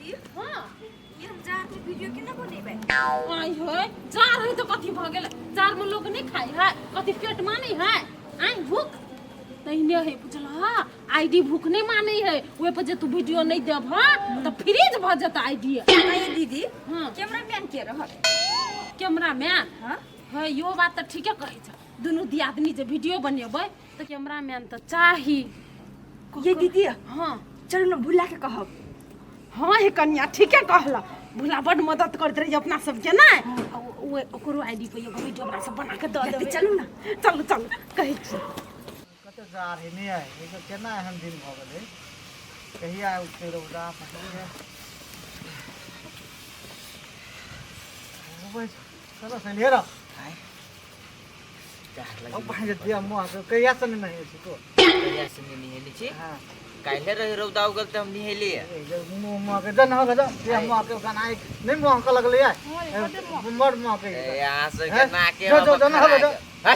दीदी। हाँ। ये हम जाड़ में वीडियो केना बनेबै? आइ है जाड़ है तो कथी भऽ गेल? जाड़ में लोग नहीं खाइ है, कथी पेट मानै है? आइ भूख तहिने है, बुझलह? आईडी भूख नहीं मानै है, ओहि पर जे तू वीडियो नहीं देब तऽ फ्रीज भऽ जेतै आईडी। आइ दीदी। हाँ। कैमरामैन के रहत? कैमरामैन? हाँ। है यो बात तऽ ठीके कहै छ। दुनू दियादनी जे वीडियो बनेबै तऽ कैमरामैन तऽ चाही। ये दीदी। हाँ। चलू ने, भुला के कहब। हाँ हे कन्या, ठीके कहला। भुला बड मदद करैत रही अपना सबके ने। आ ओकरो आईडी पर एगो वीडियो हमरा सब बना के दऽ देबै। चलू ने। चलू चलू, कहै छी। कते जाड़ है नहि आइ, ई केना एहन दिन भऽ गेलै? कहिया उठतै रौदा पकड़ै है। चलो सलिए रह। अब भाई जे मुँह कहिया से नहीं नहाइ छी तो? कहिया से नहीं नहेली छी? हाँ। काल्हे रहे रौदा उगल तऽ हम नहेली। मुँह मुँह के जन हो गया देह मुँह के गाना नहीं मुँह के लगले है मर मुँह के। यहाँ से के नाके जो जो जन हो गया। है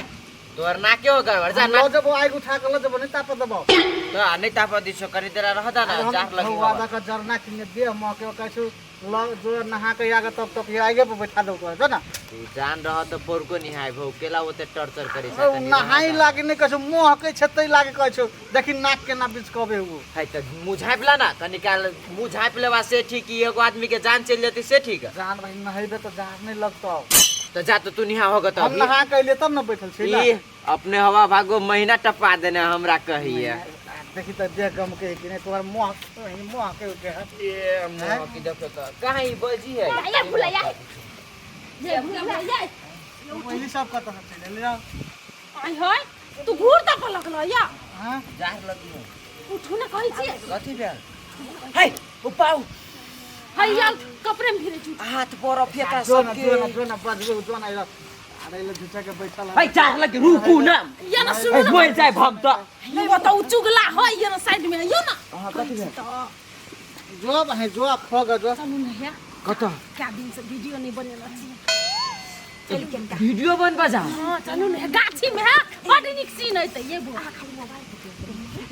तोर नाके हो गड़बड़ जा। ना जब आग उठा के ल जब नहीं ताप दबो। तो नहीं ताप दिसो, करी देरा रहता ना जार लगी। वादा का जरना किने देह मुँह के कैसु ल जो नहा के आगे तब तक आगे पर बैठा दो तो ना। तू जान रह तो पोरको निहाय भौ केला ओते टॉर्चर करी छै। नहाई लागे नहीं कैसु मुँह के छतै लागे कैसु देखी नाक के ना बीच कबे हो है त मुँह झाँपला ना कनी काल मुँह झाँप लेवा से ठीक, एगो आदमी के जान चलि जेतै से ठीक। जान भाई नहेबे तो जान नहीं लगतो। तो जा तो तू निहा होगा तो हम नहा के अइले तब न बैठल छी ई अपने हवा भागो महीना टपा देने हमरा कहिए। देखी त देह गम के कि नहीं तोहर मुँह मुँह के उठे है। ए मुँह की देखो तो कहाँ ई बजी है। या भुला या ये भुला या। पहली सब कत से चल ले। आइ है तू घूर त पर लगल या। हां जार लगी हो। उठू ना कहै छी। कथी भेल हे उपाउ है यार कपड़े में भिरे छु। हाथ पर फेंका जो ना सबके। जो ना जो ना बजबे जो ना अरे ले झुचा के बैठल है जार लगी रुकू ना। या ना सुनू ना। मर जाए हम तो। ये बताऊ चुगला है ये ना साइड में यो ना। हां कथी भेल? जो भाई जो खो ग जो। चलू ना या। कत क्या दिन से वीडियो नहीं बनेला छी। वीडियो बनबा जा। हां चलू ना गाछी में है बड नीक सीन है त ये बो।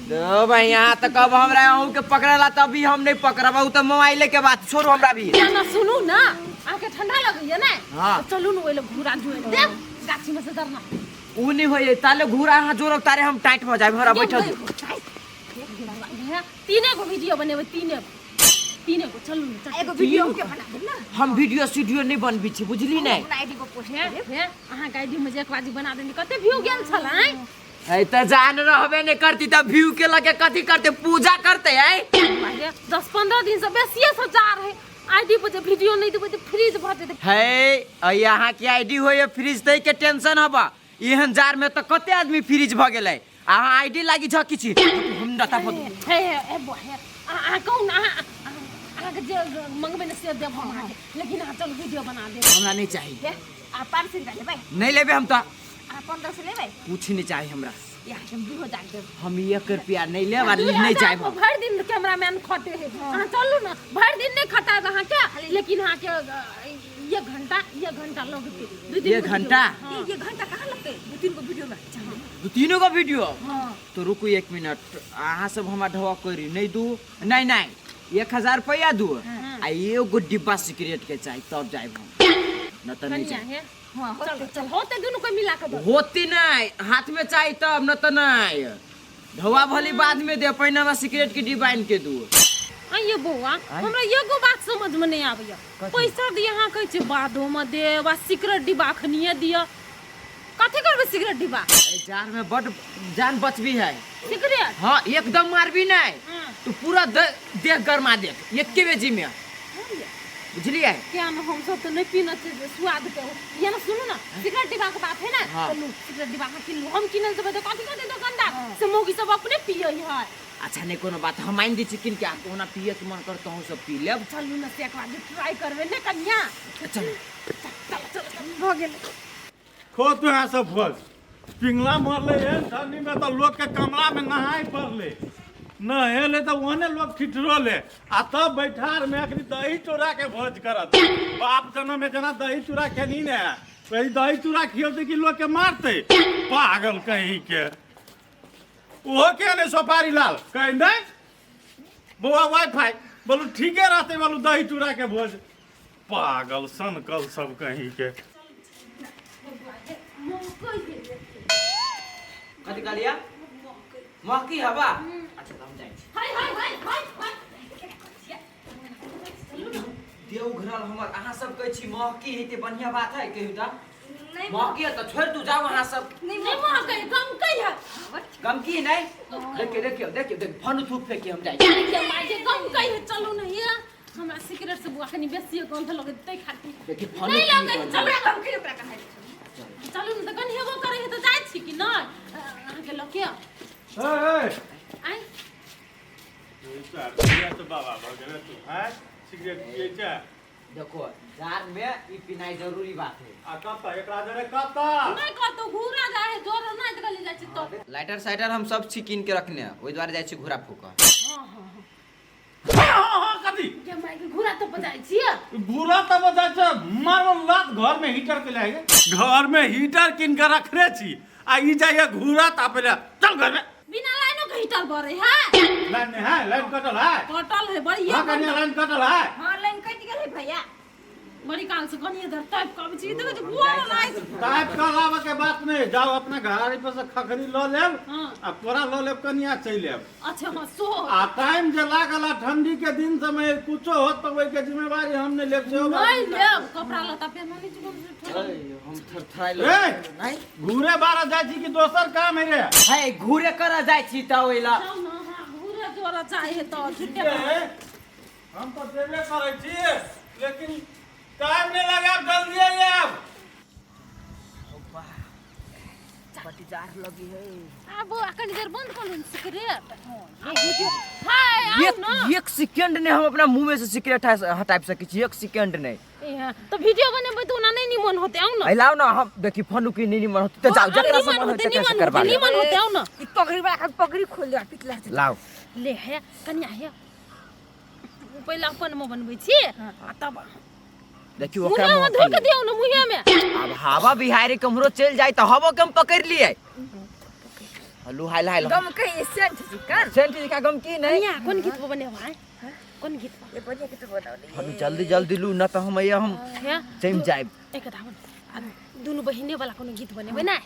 लो भाई यहाँ तो कब हमरा अहूँ के पकड़ला तभी हम नहीं पकड़ब, उ तो मोबाइल के बात छोड़ू हमरा भी। या ना सुनू ना आके ठंडा लगैया ने। हाँ। तो चलू ना ओइले घूरा जुए देख गाछी में से डरना। उ नहीं होई ताले घूरा अहाँ जोड़ब तारे हम टाइट भ जाए हमरा बैठल। तीने गो वीडियो बनेबै, तीने तीने गो। चलू ना एगो वीडियो के बना देब ना। हम वीडियो सीडियो नहीं बनबी छी बुझली नहीं। अपना आईडी को पोस्ट हे कर हे अहाँ के आईडी में जे एक बाजी बना देनी कते व्यू गेल छल आइ। है त जान रहबे नहीं करती त व्यू के लगे कथी करते पूजा करते है। 10-15 दिन से बेसिए से जा रहे आईडी पर जे वीडियो नहीं देबै त फ्रीज भ जेतै। है यहाँ के आईडी होय फ्रीज तै के टेंशन हबा। एहन जार में त कते आदमी फ्रीज भ गेलै। अहाँ आईडी लागी झकी छी हम डटा फत। हे हे ए बो हे अहाँ कहू ना अहाँ के जे मंगबै ने से देब हम अहाँके, लेकिन अहाँ चलू वीडियो बना देब। हमरा नहीं चाहिए। हे आ 500 रुपया लेबै? नहीं लेबै हम त। आ 1500 लेबै? कुछ नहीं चाहिए हमरा। या हम 2000 देब। हम 1 रुपया नहीं लेब आ नहीं चाहिए। भरि दिन कैमरामैन खटे है। अहाँ चलू ना भरि दिन नहीं खटाब अहाँके, लेकिन अहाँके एक घंटा एक घंटा लगतै। दू तीन एक घंटा? हाँ। ये घंटा कहाँ लगतै? दू तीन गो वीडियो में। दू तीनों गो वीडियो? हाँ। तो रुकू 1 मिनट, अहाँ सब हमरा ढवा करी नहीं दू नहीं नहीं 1000 रुपया दू आ एगो डिब्बा सिगरेट के चाही तब जाइब हम, न त नहीं कनिया जाइब। हे। हाँ, चल चल होते दुनू को मिला के दो। होती नहीं हाथ में चाही तब न त नहीं। ढवा भली बाद में दे, पहिने हमरा सिगरेट के डिब्बा आनि के दू। आइए बौआ हमरा एगो बात समझ में नहीं आबैया, पैसा दिया अहाँ कहै छै बादो में देब आ सिगरेट डिब्बा अखनिए दिअ, कथी करबै सिगरेट डिब्बा? जार में बड जान बचबी है सिगरेट। हाँ एकदम मारबी नहीं हाँ। तो पूरा देह गरमा देत एके बेजी में, बुझलिए? क्या न हम सब तो नहीं पीना चाहिए स्वाद के। ये ना सुनू ना सिगरेट डिब्बा के बात है ना। हाँ। तो लू सिगरेट डिब्बा अहाँ किन लू, हम किनल देबै तऽ कथी कहतै दोकानदार से मौगी सब अपने पियै है। अच्छा नहीं कोनो बात, हम आनि दै छी किन के, ओना पिए के मन करतौ हम सब पी लेब। चलू ना से एक बार ट्राई करबै ने कनिया। चलू चल चल चल भऽ गेलै। खो तू यहाँ सब भोज पिंगला मरले एहन ठंडी में तो लोग के कमरा में नहाय पड़ले, नहेले तो ओहने लोग ठिठुरले आ तब बैठार में अखनी दही चूड़ा के भोज करत। बाप जनम में जना दही चूड़ा खेनी ने वही दही चूड़ा खियौते कि लोग के मारते पागल कहीं के। ओहो के ने सोपारी लाल कहीं नहीं बौआ वाईफाई बोलू ठीके रहते बोलू दही चूड़ा के भोज पागल सनकल सब कहीं के कथी कहलिया महकी हवा अच्छा तऽ हम जाइ छी हाय हाय हाय हाय हाय देव घरल हमर अहाँ सब कहै छी महकी है ते बढ़िया बात है कहियो तऽ नहीं महकी है तऽ छोड़ि दू जाउ अहाँ सब नहीं नहीं महकै गमकै है गमकी नहीं देखियो देखियो देखियो देखियो फनु थूक फेंकी हम जाइ छी ये माय जे गमकै है चलू ने ये हमरा सिगरेट से बुआ कनी बेसी गंध लगै तै खातिर देखियो फनु नहीं लगै है, चलू ओकरा गमकै ओकरा कहै छै चलू ने तऽ कनी हेबो करै है तऽ जाइ छी कि नहि अहाँके लऽ के ए ए आइ तो बाबा भऽ गेलै तू हैं सिगरेट पियै छै देखो जार में ई पिनाइ जरूरी बात है आ कतऽ एकरा जरे कतऽ नहि कतौ घूरा जाइ है जोर नहि तऽ गली जाइ छी तऽ लाइटर साइटर हम सब छी कीन के रखने हैं ओहि दुआरे जाइ छी घूरा फूक हँ हँ हँ हँ हँ कथी के माय के घूरा तऽ बजाइ छियै घूरा तऽ बजाइ छै मारल लात घर में हीटर के लागे घर में हीटर कीन के रखने छी आ ई जाइए घूरा तापे ले चल घर में बिना लाइनो के हीटर बरे है लाइन नहीं है लाइन कटल है कटल है बड़ी हाँ कन्या लाइन कटल है हां लाइन कटि गेल है भैया बड़ी काल से कनी इधर टाइप कब छी देखो जे बुआ लाइ टाइप कराबे के बात नहीं जाओ अपना घरारी पर से खखरी ल लेब हाँ। आ तोरा ल लेब कनिया चलि आयब अच्छा हाँ सो आ टाइम जे लागल आ ठंडी के दिन समय कुछो होत तऽ ओहिके जिम्मेवारी हम नहीं लेब सेहो बात नहीं लेब कपड़ा लत्ता पहनना नहीं चुकल हम थरथराइ ए! नहीं घूरे बारह जाइ छी कि दोसर काम है रे है घूरे कर जाइ छी तऽ ओहि ला जाउ ना हाँ घूरे जोरा चाहे तो झूठे ए, हम तो देबे करै छी लेकिन टाइम नहीं लगाब जल्दी आयब बटीजार लगी है आब कनी देर बंद कर लून सिगरेट हाय आउ एक ना एक सेकंड ने हम अपना मुंह में से सिगरेट हटा सकै छी एक सेकंड नहीं ए, तो वीडियो बनेबै तऽ ओना नहीं निमन होते आउ ना ऐ लाओ ना हम देखी फनु की नहीं निमन होते जाओ जकरा से मन होते से करवा ले निमन होते आउ ना ई पगड़ी वाला के पगड़ी खोल दे पितला से लाओ ले है कनिया है पहिले अपन में बनबै छी आ तब देखी ओकरा मुँहे में मुँह धो के दियौ ना मुँहे में अब हवा बिहारी कमरो चल जाए तो हवो के हम पकड़ लिए लुहाई लहाई गम के सेंट चिकन सेंट का गम की नहीं कनिया कोन गीत बनेबै आइ? कोन गीत ये बढ़िया के तो बनावले हम जल्दी जल्दी लू न तो हम ये हम हे जम जाए एक धावन आ दुनू बहिने वाला कोनो गीत बनेबै ना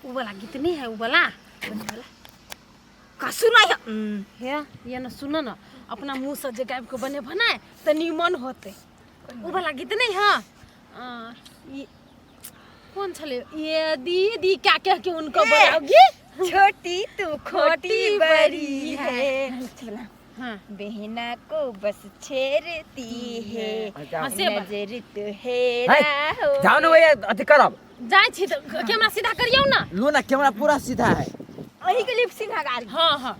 उ वाला गीत नहीं है उ वाला का सुनाय हे ये न सुन न अपना मुँह से जे गाबि के बनेबह ने तऽ निमन होतै उ वाला गीत नहीं है ई कौन छलै ये दीदी क्या कह के उनको बोलाओगी छोटी तू खोटी बड़ी है हाँ बहना को बस छेड़ती है हाँ, से बात। नजर तो हेरा हो जाओ ना भैया अथी करब जाइ छी तऽ कैमरा सीधा करियौ ना लो ना कैमरा पूरा सीधा है वही के लिपसिंग हगार हाँ हाँ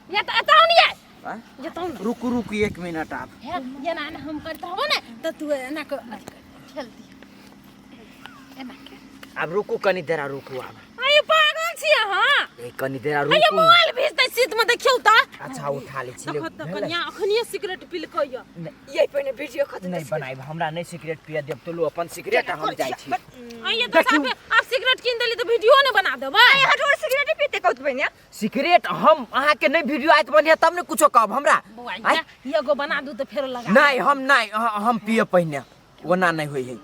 या तऽ एतऽ आउ ने ये आँ? जतौ ने रुकू रुकू एक मिनट आप हे एना एना हम करते हबो ने तऽ तू एना के अथी कर ठेल दिह एना के आब रुकू कनी देर रुकू आब आइ पागल छी अहाँ ए कनी देर आइये रुकू मोबाइल भेज दै छी तऽ देखियौ तऽ अच्छा उठा ले छी देखत तऽ कनिया अखनिये सिगरेट पिलकै यऽ यही पहिने वीडियो खत्म नहीं बनाइब हमरा नहीं सिगरेट पिया देब तो लो अपन सिगरेट हम जाइ छी आइये तऽ साफे आब सिगरेट कीन देली तऽ वीडियो ने बना देबै हटोर सिगरेट पीते कहत पहिने सिगरेट हम अहाँ के नहीं वीडियो आयत बढ़िया तब ने कुछो कहब हमरा बौआ आँय? एगो बना दू तऽ फेरो लगा नहीं हम नहीं हम पिए पहिने ओना नहीं होई है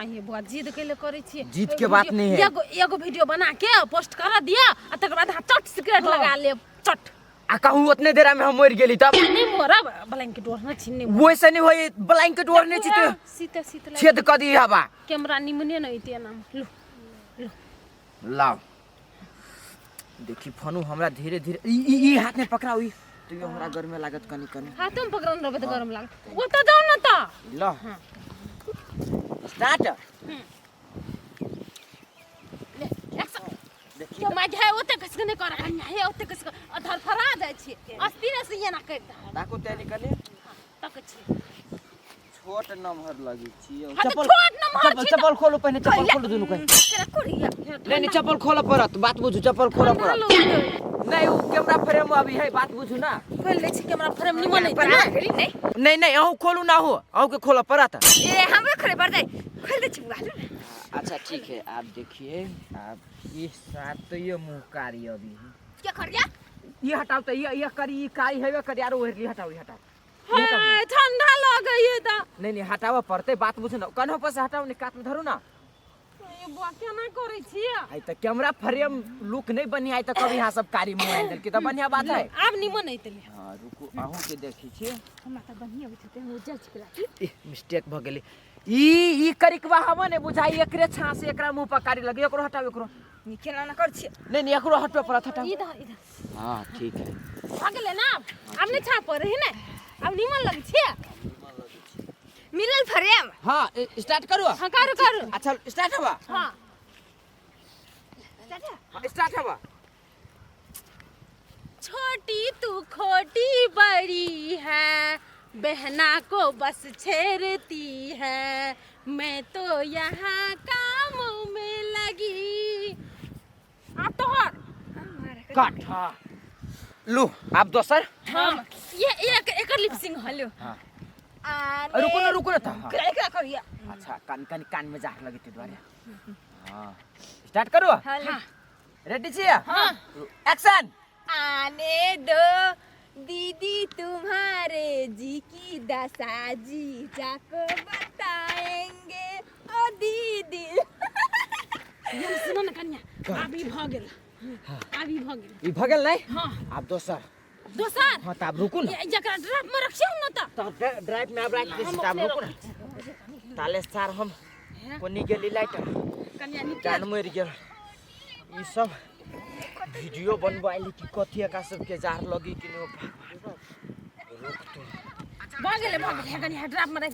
आइये बौआ जिद कैले करै छियै जिद के बात नहीं है। एगो एगो वीडियो बना के पोस्ट कर दिया आ तकर बाद अहाँ चट सिगरेट लगा लेब चट आ कहूँ उतने देर में हम मर गेली तब नहीं मरब ब्लैंकेट ओढ़ने छी नहीं वैसे नहीं होई ब्लैंकेट ओढ़ने छी तो सीते सीते छेद क दी हवा कैमरा निमने नहीं ते ना लो लाओ देखी फनु हमरा धीरे धीरे ई ई ई हाथ में पकड़ाउ ई तो यो हमरा गर्मी लागत कनी कनी हाथों में पकड़न रहबे त गरम लागत ओतऽ जाउ न त ल स्टार्ट ले एक्शन यो माय है ओते कस के नहीं कर कन्या हे ओते कस के धरफरा जाइ छी अस्थिर से एना कर दे ताकू ते निकले तक छी छोट नमहर लगी छी हाँ तऽ छोट नमहर चप्पल छी तऽ- चप्पल खोलो पहिने चप्पल खोलो दुनू कहीं केना कोरिया नहीं नहीं चप्पल खोलो पड़त बात बुझू चप्पल खोलो ठंडा पड़त लगतै। नहीं उ कैमरा फ्रेम अभी है बात बुझू ना खोलि लै छी कैमरा फ्रेम निमन हेतै पर ने नहीं नहीं नहीं अहूँ खोलू ना हो अहूँ के खोलो पड़त ए हमरो खोले पड़ जाए खोल दे छी बुआ लो ना अच्छा ठीक है आप देखिए आप ये साथ तो ये मुँह कारी अभी है क्या कर गया ये हटाओ तो ये करी ई कारी हेबे करी आरो ओहरली हटाओ, ये हटाओ, ये हटाओ ना। हे, ठंडा लगै है त। नहीं नहीं हटावा पड़ते, बात बुझू ना, कन्हो पर से हटाओ नहीं, कात में धरू ना। ये बुआ केना करै छियै? आई त कैमरा फ्रेम लुक नहीं बनी आई त कभी यहाँ सब कारी मोबाइल दल की तो बढ़िया बात है। आब निमन ऐतले। हाँ रुकू, अहूँ के देखी छी। हमरा त बढ़िया होइ छै, हम उज्जर छिकला। ए, मिस्टेक भ गेलै। ई ई करिकवा हवा ने बुझाई, एकरे छां से एकरा मुंह पर कारी लगे, एकरो हटाओ, एकरो। नी केना ना कर छियै? नहीं नहीं एकरो हटबे पड़त, हटाओ। इधर इधर। हाँ ठीक है। भ गेलै ना? आब नहीं छाप रही ने, आब निमन लगे छियै। मिलल फ्रेम। हाँ स्टार्ट करू। हाँ करू करू। अच्छा स्टार्ट हवा। हाँ। हाँ, स्टार्ट हवा। छोटी तू खोटी बड़ी है, बहना को बस छेड़ती है, मैं तो यहाँ काम में लगी। आप तो हर कट। हाँ लू आप दोसर। हाँ ये एक एकर लिपसिंग हलो। हाँ आने रुको ना, रुको ना था। हाँ। एकरा करिया। अच्छा कान कान कान में जाह लगे ते द्वारे। हाँ स्टार्ट करू। हाँ। रेडी छी? हाँ। एक्शन। आने दो दीदी तुम्हारे जी की दशा, जी जाको बताएंगे ओ दीदी। ये सुनो ना कन्या, अभी भ गेल, अभी भ गेल। ई भ गेल नहीं? हाँ। आप दोसर। दोसर? हाँ तब रुकू ना। ये जकरा ड्राफ्ट में रखियो ना त। तब ड्राइव में अब राख दे, तब रुकू ना। ताले सार हम कोनी गेली लाइट। कन्या निकल। जान मर गेल। ई सब वीडियो बनवाइली कि कथी एकरा सबके जार लगी कि नहीं, भगवान। रुक तू। भ गेलै, भ गेलै, कन्या ड्राफ्ट में राख।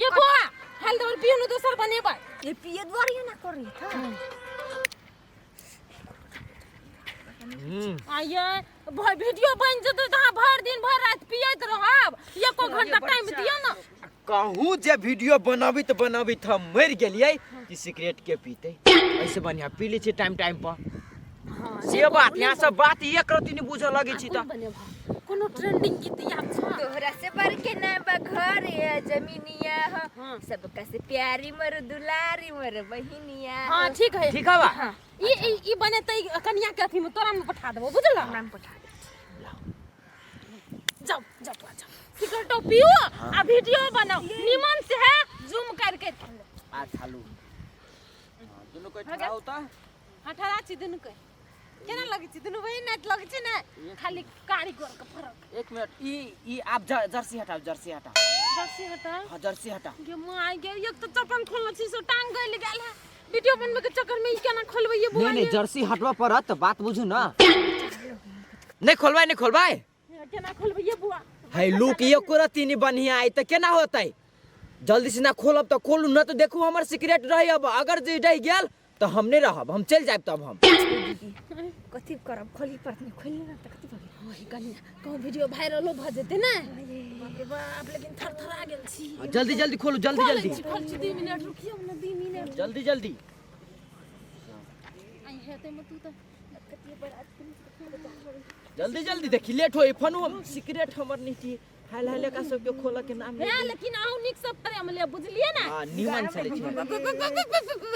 ये बुआ, हाल दौर पियो न दोसर बनेबै। ये पिए द्वारे ना करी था। आइए भाई वीडियो बन जेतै त अहाँ भरि दिन भरि राति पियैत रहब, एको घंटा टाइम दिअ ना। कहूँ जे वीडियो बनाबित बनाबित हम मरि गेलियै कि सिगरेट के पीते, ऐसे बढ़िया पी लै छी टाइम टाइम पर। से बात यहाँ सब बात एक रत्ती नहीं बुझऽ लगै छी त। कोनो ट्रेंडिंग गीत याद छ? तोहरा से बढ़ के ना बघर या जमीनिया हो, सबका से प्यारी मोर दुलारी मोर बहिनिया। हाँ ठीक है, ठीक हवा। हाँ। ई ई ई बनेतै कनिया के अथी में तोरा में पठा देबो, बुझल? हमरा में पठा दे। जाओ जाओ जाओ, सिगरेटो पियो आ वीडियो बनाओ निमन से, है जूम करके। आ चालू। हाँ, दुनू कोई ठड़ा होता? हाँ ठड़ा छी दुनू कोई। केना लगै छी दुनू बहिन? नाच लगै छी ने, खाली कारीगर के फरक। एक मिनट, ई ई आप जर्सी हटाओ, जर्सी हटाओ। जर्सी हटाओ? हाँ जर्सी हटाओ। गे माय गे, एक तो चप्पल खोलना छी सो टांग गइल गेल है वीडियो बनबे के चक्कर में, ई केना खोलबै ये बुआ? नहीं नहीं जर्सी हटवा पड़त, बात बुझू ना। नहीं खोलबाय, नहीं खोलबाय। केना खोलबै ये बुआ? है लुक एको रत्ती नहीं बढ़िया आई त केना होतै? जल्दी से ना खोलब त खोलू न तो देखू हमर सिगरेट रही, अब अगर जे रह गेल तो हम नहीं रहब, हम चल जायब तब हम। कथी करब, खोली पड़त नहीं, खोली ना त कथी भऽ गेल? ओही कनिया कहूँ वीडियो वायरलो भऽ जेतै ने। बाप रे बाप, लेकिन थरथरा गेल छी। जल्दी जल्दी खोलू, जल्दी जल्दी। खोल छी, 2 मिनट रुकियौ ना, 2 मिनट। जल्दी जल्दी। आई हेतै म तू त जल्दी जल्दी देखी लेट होई, फनु सिगरेट हमर नीची हाल हाल का सबके खोल के नाम। हे लेकिन अहूँ नीक से फ्रेम ले, बुझलियै ना? हां निमन से ले छी।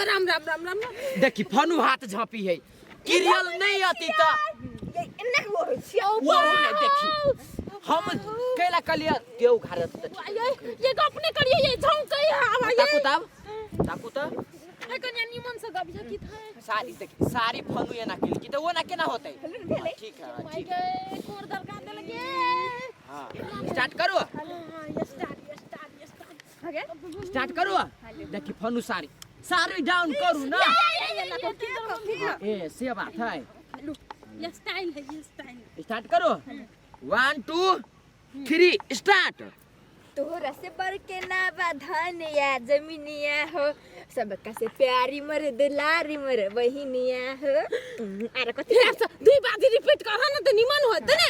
राम राम राम राम। देखी फनु हाथ झांपी है, किरियल नहीं आती त ये एना के होइ छी। वो ने देखी हम कैला कलिया देव घारत त। ये गप नहीं करिए, ये झोंकै है आवा ये। ताकू तब, ताकू त। हे कन्या निमन से गबिया की था। सारी देखी सारी फनु एना केल की त वो ना केना होतै? ठीक है ठीक है। कोर दरका देल गे। हां स्टार्ट करू। हां ये स्टार्ट, ये स्टार्ट, ये स्टार्ट हो गेल? स्टार्ट करू। देखी फनु सारी सारी डाउन करू ना। ए से बात है, ये स्टाइल है, ये स्टाइल। स्टार्ट करो। 1 2 3 स्टार्ट। तोहरा से बढ़ के ना बा धन या जमीनिया हो, सबका से प्यारी मोर दुलारी मोर बहिनिया हो। आर कथी? दुई बाजी रिपीट कर ना त निमन होते ने।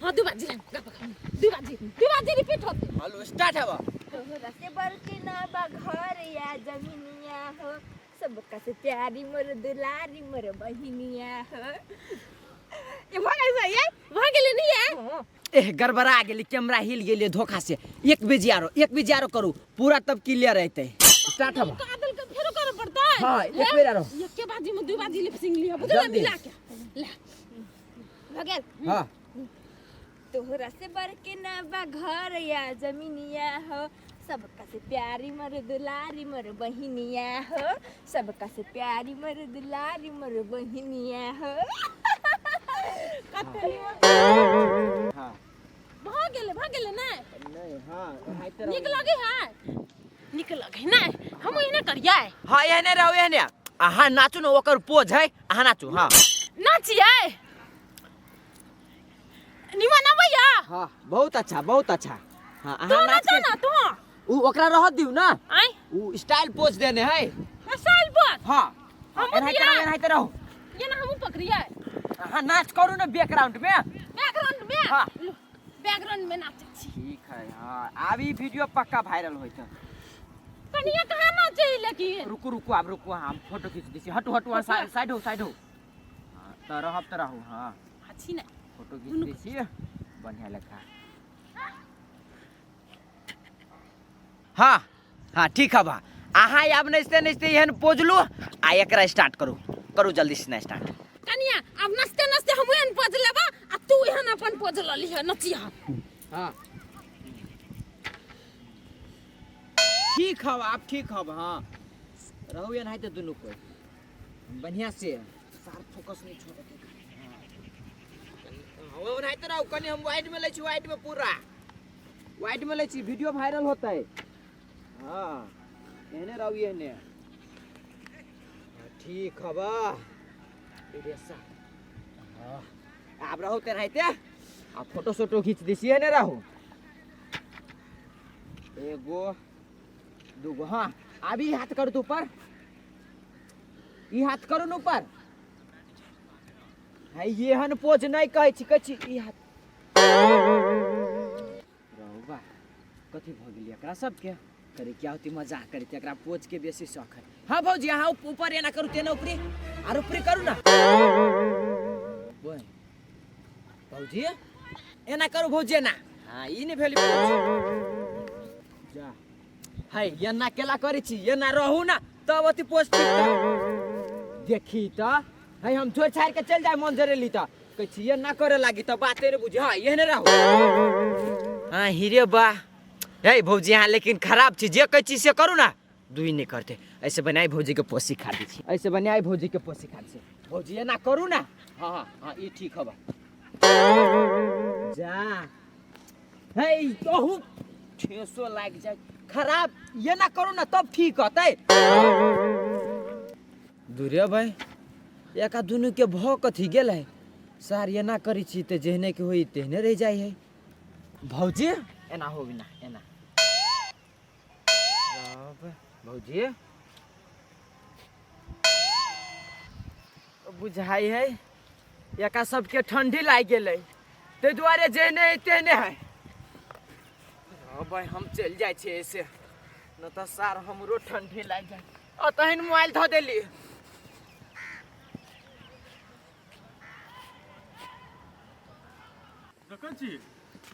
हां दुई बाजी गप गप, दुई बाजी, दुई बाजी रिपीट होते। हेलो स्टार्ट हवा। तोहरा से बढ़ के ना बा घर या जमीनिया हो, सबका से प्यारी मोर दुलारी मोर बहिनिया हो। ये भऽ गेल सही है? भऽ गेलै नि ये? एह गड़बड़ा गेली, कैमरा हिल गेली धोखा से। एक बेजी आरो, एक बेजी आरो करू पूरा तब क्लियर रहते। स्टार्ट हवा। कादल के फेरो करे पड़तै। हां एक बेर आरो। एक के बाजी में दुई बाजी लिपसिंग लिया, बुझल? मिला के ले। भऽ गेल। हाँ। तोहरा से बढ़ के ना बा घर या जमीनिया हो, सबका से प्यारी मर दुलारी मर बहिनिया हो, सबका से प्यारी मर दुलारी मर बहिनिया हो। कते निमन। हाँ। भऽ गेलै, भऽ गेलै ने? नहीं, हाँ, एनाहिते नीक रहू। लगे है, नीक लगे ने? हम एहने करियै। हाँ, एहने रहू, एहने। अहाँ नाचू ने, ओकर पोज है, अहाँ नाचू। हाँ, नाचियै? निमन अबैया? हाँ, बहुत अच्छा, बहुत अच्छा। हाँ, तू अहाँ नाच नाचा के ना तू। उ ओकरा रह दिउ ना। आय? उ स्टाइल पोज देने है। Style pose. हाँ, हम एनाहिते दिया। रहू, एनाहिते रहू। ये ना हमहूँ पकड़ियै। अहाँ नाच करू ने बैकग्राउंड में। बैकग्राउंड में? हाँ। बैकग्राउंड में नाचै छी। ठीक है। हाँ, आब ई वीडियो पक्का वायरल होइत। कनिया कहाँ नाचै लेकिन? रुकू, रुकू, आब रुकू, हम फोटो खींच दै छी। हटू, हटू, अहाँ साइड हो, साइड हो। हाँ, तऽ रहब तऽ रहू। हाँ। अछि ने। फोटो खींच दै छी बढ़िया लेखा। हाँ हाँ, ठीक है बा। अहाँ आब नाचिते नाचिते एहन पोजलू आ एकरा स्टार्ट करू, करू जल्दी से स्टार्ट। कनिया, आब नाचते नाचते हम एहन पोज लेबा आ तू एहन अपन पोज लऽ लिह, नचिह। हाँ, ठीक हब, आब ठीक हब। हाँ, रहू एनाहिते दुनू कोइ बढ़िया से। सार फोकस नहीं छोड़े के। हाँ, ओनाहिते रहू। कनि हम वाइड में लै छी, वाइड में, पूरा वाइड में लै छी, वीडियो वायरल होतै। हाँ, एहने रहू, एहने। हाँ, ठीक हब रे। हाँ, आब रहू तेनाहिते आ फोटो सोटो खींच दै छी। एहने रहू, एगो, दूगो। हाँ, आब ई हाथ करू तू ऊपर, ई हाथ करू ने ऊपर है। एहन पोज नहि कहै छी, कहै छी ई हाथ रहू बा। कथी भऽ गेलै एकरा सबके? करे क्या होती मजाक करे, एकरा पोज के बेसी शौक है। हाँ भौजी, अहाँ ऊपर एना करू, तेना ऊपरी आर ऊपरी करू ना। बोल भौजी, एना करू भौजी, एना। हाँ, ई नहि भेल पोज। जा है, एना केला करै छी? एना रहू ना तब अथी पोज ठीक। तऽ देखी तऽ है, हम छोड़ि छाड़ि के चलि जाय मन जरेली तऽ कहै छी एना करे लागी तऽ बाते नहि बुझी। हाँ, एहने रहू। हाँ, हीरे बा हे भौजी, अहाँ लेकिन खराब छी। जे कहै छी से करू ना, दुई नहि करतै। ऐसे बनाई भौजी के पोस सिखा दै छी, ऐसे बनाई भौजी के पोस सिखा दै छी। भौजी, एना करू ना। हाँ हाँ हाँ, ई ठीक हबा। जा हे, तोहू ठेसो लागि जाय खराब। एना करू ना तब ठीक होतै। दूरे भाई, एका दुनू के भऽ कथी गेल है सार? एना करै छी तऽ जेहने के होई तेहने रहि जाइ है। भौजी, एना हो ना, एना रब, भौजी, बुझाइ है एका सबके ठंडी लागि गेलै, ताहि दुआरे जेहने है तेहने है। भाई, हम चलि जाइ छियै ऐसे, न तऽ सार हमरो ठंडी लागि जाइ। आ तहन मोबाइल धऽ देली। देखै छी,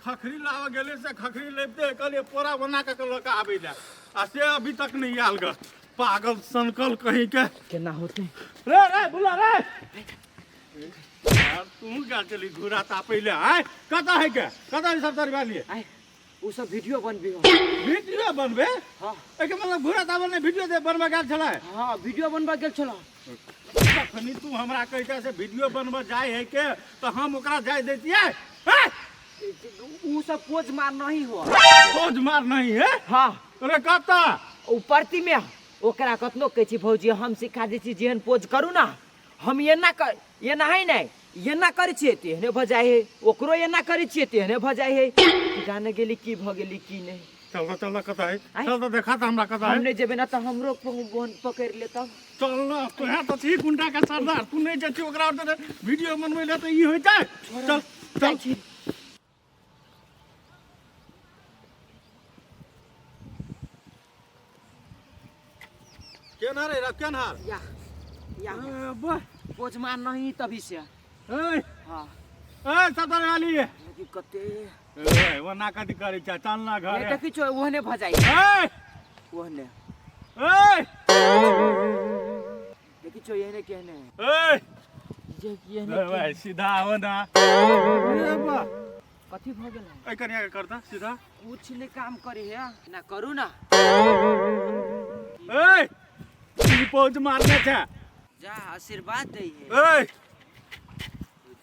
खखरी लाबऽ गेलै से खखरी लबिते कहलियै पोरा बना कऽ लऽ कऽ आबै लए, आ से अभी तक नहि आयल ग, पागल सनकल कहीं के। केना होतै? रे रे बुला रे यार, तू क्या चली घूरा तापै ले? आय, कतऽ है के, कतऽ है सब तरवा लिए? आय, उ सब वीडियो बनबी हो। वीडियो बनबे? हाँ। एके मतलब घूरा तापल नहि वीडियो दे बनबे गेल छलै? हाँ, वीडियो बनबा गेल छलहुँ। तखनी तू हमरा कहिता से वीडियो बनबऽ जाइ है के, तऽ हम ओकरा जाय दैतियै हैं? उ सब पोज मार नहीं हो। पोज मार नहीं है? हाँ। अरे कतऽ? उ परती में। ओकरा कतनो कहै छी भौजी, हम सिखा दै छी, जेहन पोज करू ना, हम एना कर, एना है नहि, एना करै छियै तेहने भऽ जाइ है। ओकरो एना करै छियै तेहने भऽ जाइ है। जाने गेली की भऽ गेली की नहि। चल तऽ, चल तऽ, कतऽ है? आँय? चल तऽ, देखा तऽ हमरा कतऽ हम है। नहि जेबै ना तऽ हमरो बहन पकड़ि लेतौ। चल ना, तोहे तऽ छी गुंडा के सरदार। तू नहि जेती ओकरा ओतऽ वीडियो बनबै लए तऽ ई होइतै? चल, चल। जाइ छी। केना रे, केना? या या। ए, वाह। पोज मार नहीं तभी से। ए। हाँ। ए सतर वाली। लेकिन कते ए, ओना कथी करै छै? चल ना घर। ये देखी छो, ओहने भऽ जाइ। ए। ओहने। ए। देखी छो, एहने केहने। ए। जे कि रे भाई सीधा हो ना। अरे बा, कथी भऽ गेल ऐ कनिया के करता सीधा। कुछ नहीं काम करे है ना, करू ना। ए ई पहुंच मारने छे। जा आशीर्वाद दे है। ए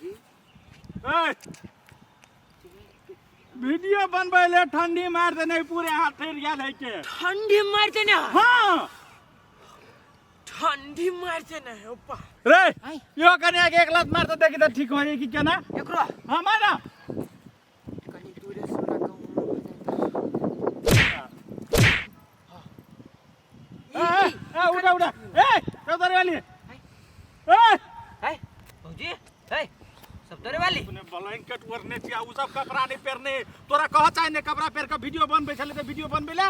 जी ए वीडियो बनबै ले ठंडी मार देने पूरे हाथ ठहर गेल है के। ठंडी मार देने। हाँ ठंडी मार देने है उपा। रे आय। यो कनिया के एक लात मार तो देखी तो ठीक हो जाए कि केना। एकरो हाँ मारा। कनी दूरे सोना कहूं ए ए उठा उठा। ए चौधरी वाली। ए है भौजी है सब तोरे वाली। तूने ब्लैंकेट ओढ़ने छियै, उ सब कपड़ा नहीं पहनने। तोरा कह चाहे ने कपड़ा पहन के वीडियो बनबै छलै तऽ वीडियो बनबै ले।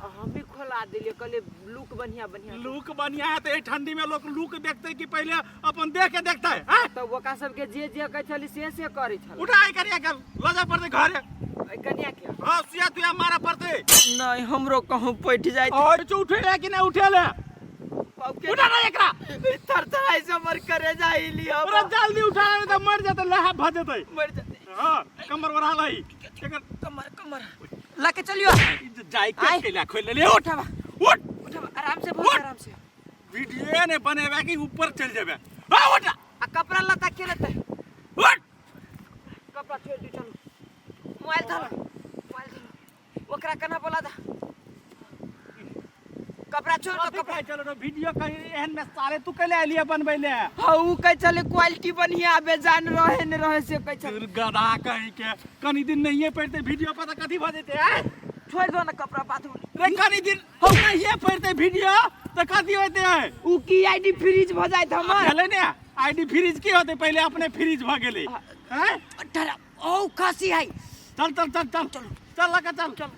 हम भी खोला दिलियै, कहलियै लुक बढ़िया बढ़िया। लुक बढ़िया है तऽ एहि ठंडी में लोग लुक देखते कि पहले अपन देख के देखते हैं? तऽ ओकरा सबके जे जे कहै छली से से करै छल। उठा आई करिया के लऽ जाय पड़तै घरे। एहि कनिया के। हाँ सुइया तुइया मारऽ पड़तै। नहीं हमरो कहूँ पैठ जाय। और जो उठे ले कि नहीं उठे ले? उठा ना एकरा। थरथराइ से हमर करेजा हिली। पूरा जल्दी उठा ले तऽ मर जेतै, लहा भऽ जेतै। मर जेतै। हाँ कमर बढ़ा लही एकर। कमर कमर लके चलियो। जाय के आय। कैला खोलि लेलियै। उठ उठाबा उठ उठाबा आराम से, बहुत आराम से। वीडियो ने बनेबे कि ऊपर चलि जेबे। हाँ उठ आ कपड़ा लत्ता के लेतै? उठ कपड़ा छोड़ दू, चलू। मोबाइल धरो, मोबाइल धरो। ओकरा केना बोला दा? कपड़ा छोड़ दो, कपड़ा। कपड़ा चलो वीडियो कहीं एहन में सारे तू कैले एलिए बनबै ले? हाँ उ कहै छलै क्वालिटी बढ़िया आबे, जान रहे न रहे से कहै छलै। गधा कहीं के कनी दिन नहिए पड़ते वीडियो पर तऽ कथी भऽ जेतै? आय छोड़ दो ना कपड़ा बाथरूम। रे कनी दिन नहिए पड़ते वीडियो तऽ कथी होते? उ की आईडी फ्रीज भऽ जाइत हमर। भेलै ने आईडी फ्रीज की होते? पहिले अपने फ्रीज भऽ गेलै। हैं ठहरा, ओ खांसी है। चल चल चल चल चल चल लगा चल चल।